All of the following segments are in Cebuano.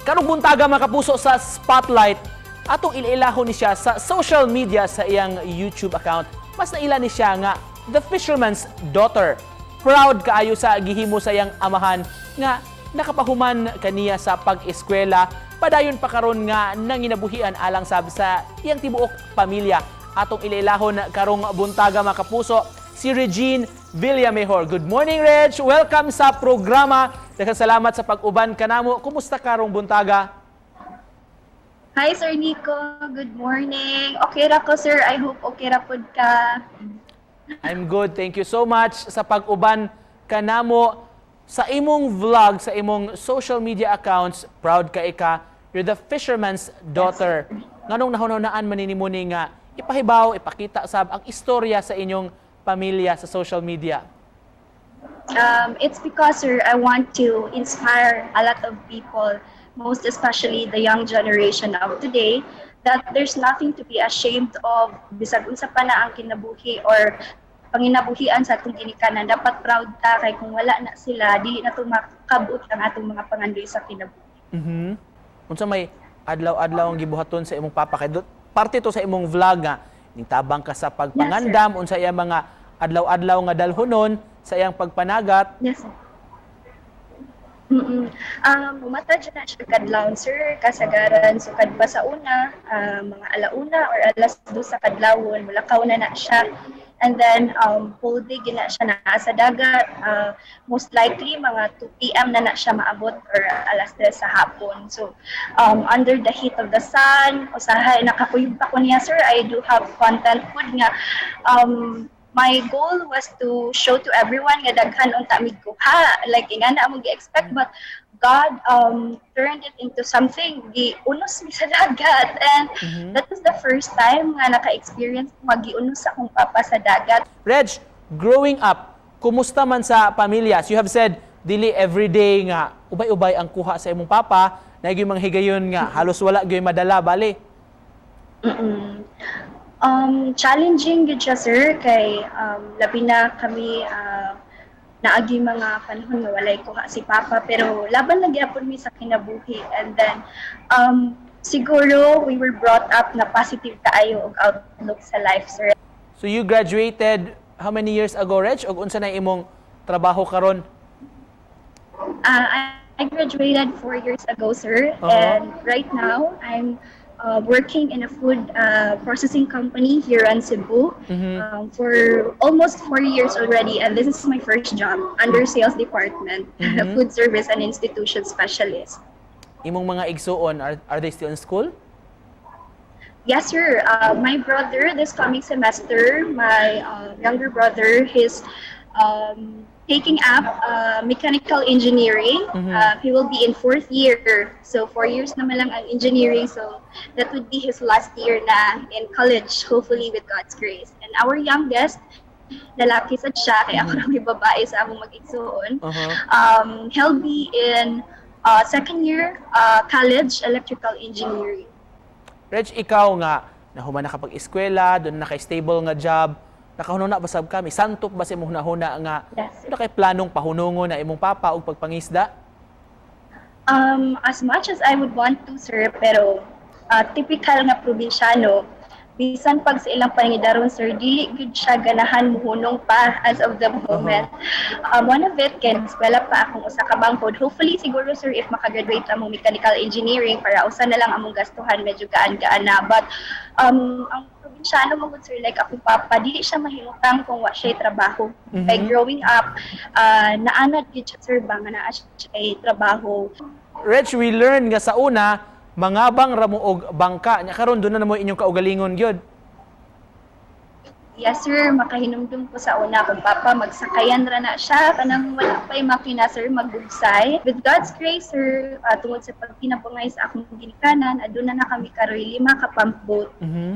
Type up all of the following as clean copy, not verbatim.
Karong buntaga, mga kapuso, sa Spotlight, atong ilailahon ni siya sa social media sa iyang YouTube account. Mas naila ni siya nga The Fisherman's Daughter. Proud kaayo sa gihimo sa iyang amahan nga nakapahuman kaniya sa pag-eskwela, padayon pa karon nga nanginabuhian alang sab sa iyang tibuok pamilya. Atong ilailahon karong buntaga, mga kapuso, si Regine Villamejor. Good morning, Reg! Welcome sa programa. Daghang salamat sa pag-uban kanamo. Kumusta karong buntaga? Hi, Sir Nico. Good morning. Okay ra ko, sir. I hope okay ra pud ka. I'm good. Thank you so much sa pag-uban kanamo sa imong vlog, sa imong social media accounts. Proud ka ika. You're the fisherman's daughter. Nganong nahunahunaan man nimo ni nga ipahibaw, ipakita sab ang istorya sa inyong pamilya sa social media? It's because, sir, I want to inspire a lot of people, most especially the young generation of today, that there's nothing to be ashamed of. Bisag unsa pa na ang kinabuhi or panginabuhian sa atong ginikanan, dapat proud ta kay kung wala na sila, dili na to makabot ang atong mga pangandoy sa kinabuhi. Unsa may adlaw-adlaw ang gibuhaton sa imong papa kay parte to sa imong vlog nga tabang ka sa pagpangandam, unsa iya mga adlaw-adlaw nga dalhonon sa iyang pagpanagat? Yes, sir. Mumatad na siya kadlawon, sir, kasagaran. Sukad pa sa una, mga alauna or 2:00 sa kadlawon, mulakaw na na siya. And then, whole day gina siya naa sa dagat. Most likely, mga 2 p.m. na na siya maabot or alas 3 sa hapon. So, under the heat of the sun, usahay, nakakuyog pa ko niya, sir. I do have content pud nga my goal was to show to everyone nga daghan unta mig kuha, like ingana among gi-expect, but God turned it into something. Giunos mi sa dagat and that was the first time nga naka-experience ko nga giunos akong papa sa dagat. Reg, growing up, kumusta man sa pamilya? As you have said, dili everyday nga ubay-ubay ang kuha sa imong papa, na yung mga higayon nga halos wala gyud madala bali. Challenging gyud siya, sir, kay labi na kami, naagi mga panahon nga walay kuha si papa, pero laban lang gyapon mi sa kinabuhi. And then siguro we were brought up na positive kaayo og outlook sa life, sir. So you graduated how many years ago, Reg? Og unsa na imong trabaho karon? I graduated 4 years ago, sir, and right now I'm working in a food processing company here in Cebu for almost 4 years already, and this is my first job under sales department, food service and institution specialist. Imong mga igsuon, are they still in school? Yes, sir. My brother, this coming semester, my younger brother, he's taking up mechanical engineering. He will be in fourth year. So, 4 years naman lang ang engineering. So, that would be his last year na in college, hopefully with God's grace. And our youngest, lalaki sad siya, kaya ako na may babae sa among mag-igsuon. He'll be in second year college, electrical engineering. Reg, ikaw nga nahuman na kapag-eskwela, doon na kay stable nga job, nakahununa ba sab ka, may santop ba sa imong hunahuna nga Yes. na kay planong pahunungon na imong papa og pagpangisda? As much as I would want to, sir, pero typical nga probinsyano, bisan pag sa ilang pangidaron, sir, dili gyud siya ganahan muhunong pa as of the moment. One of it, kay eskwela pa akong usa ka manghod. Hopefully, siguro, sir, if makagraduate among mechanical engineering, para usa na lang among gastuhan, medyo gaan-gaan na. But ang probinsyano mo gud, sir, like akong papa, dili siya mahimutang kung wa siya trabaho. Kay growing up, naanad gyud siya, sir, ba nga naa siya trabaho. Reg, we learn nga sa una, mangabang ra mo og bangka. Nya karon doon na mo inyong kaugalingon gyud. Yes, sir, makahinumdum ko sa una kung papa magsakayan ra na siya kanang wala pa'y makina, sir, magbugsay. With God's grace, sir, tungod sa pagkinabangay sa akong ginikanan, aduna na kami karoy lima ka pump boat.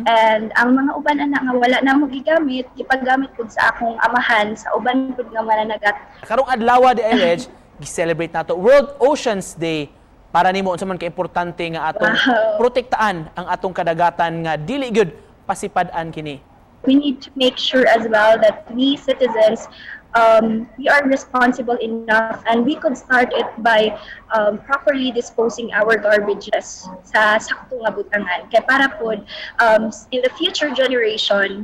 And ang mga uban ana nga wala na mo gigamit, gipagamit pud sa akong amahan sa uban pud nga mananagat. Karong adlaw di ay, Reg, gi-celebrate nato World Oceans Day. Para nimo, unsa man ka importante nga atong protektaan ang atong kadagatan nga dili gyud pasipad-an kini? We need to make sure as well that we citizens We are responsible enough and we could start it by properly disposing our garbages sa sakto nga butangan. Kaya para pod in the future generation,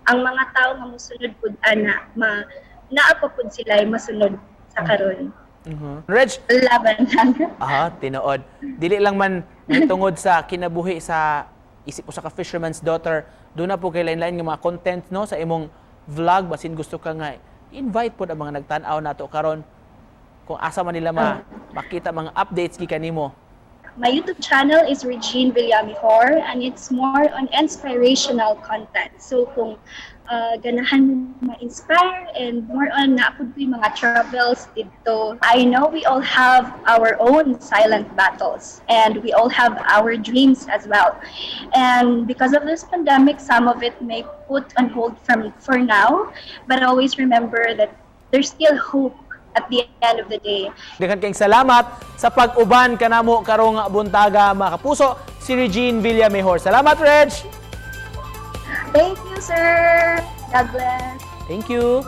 ang mga tao nga musunod pud ana, ma naa pa pud sila masunod sa karon. Reg, Laban lang. Ah, tinuod. Dili lang man tungod sa kinabuhi sa isip usa ka fisherman's daughter, duna pod kay lain-lain nga mga content, no, sa imong vlog. Basin gusto ka nga invite pod ang mga nagtan-aw nato karon kung asa man nila makita mga updates gikan nimo. My YouTube channel is Regine Villamejor and it's more on inspirational content. So kung ganahan mo ma-inspire and more on naa pod ko'y mga travels dito. I know we all have our own silent battles and we all have our dreams as well. And because of this pandemic, some of it may put on hold from for now, but always remember that there's still hope at the end of the day. Daghan kayong salamat sa pag-uban kanamo karong buntaga, mga kapuso, si Regine Villamejor. Salamat, Reg. Thank you, sir. God bless. Thank you.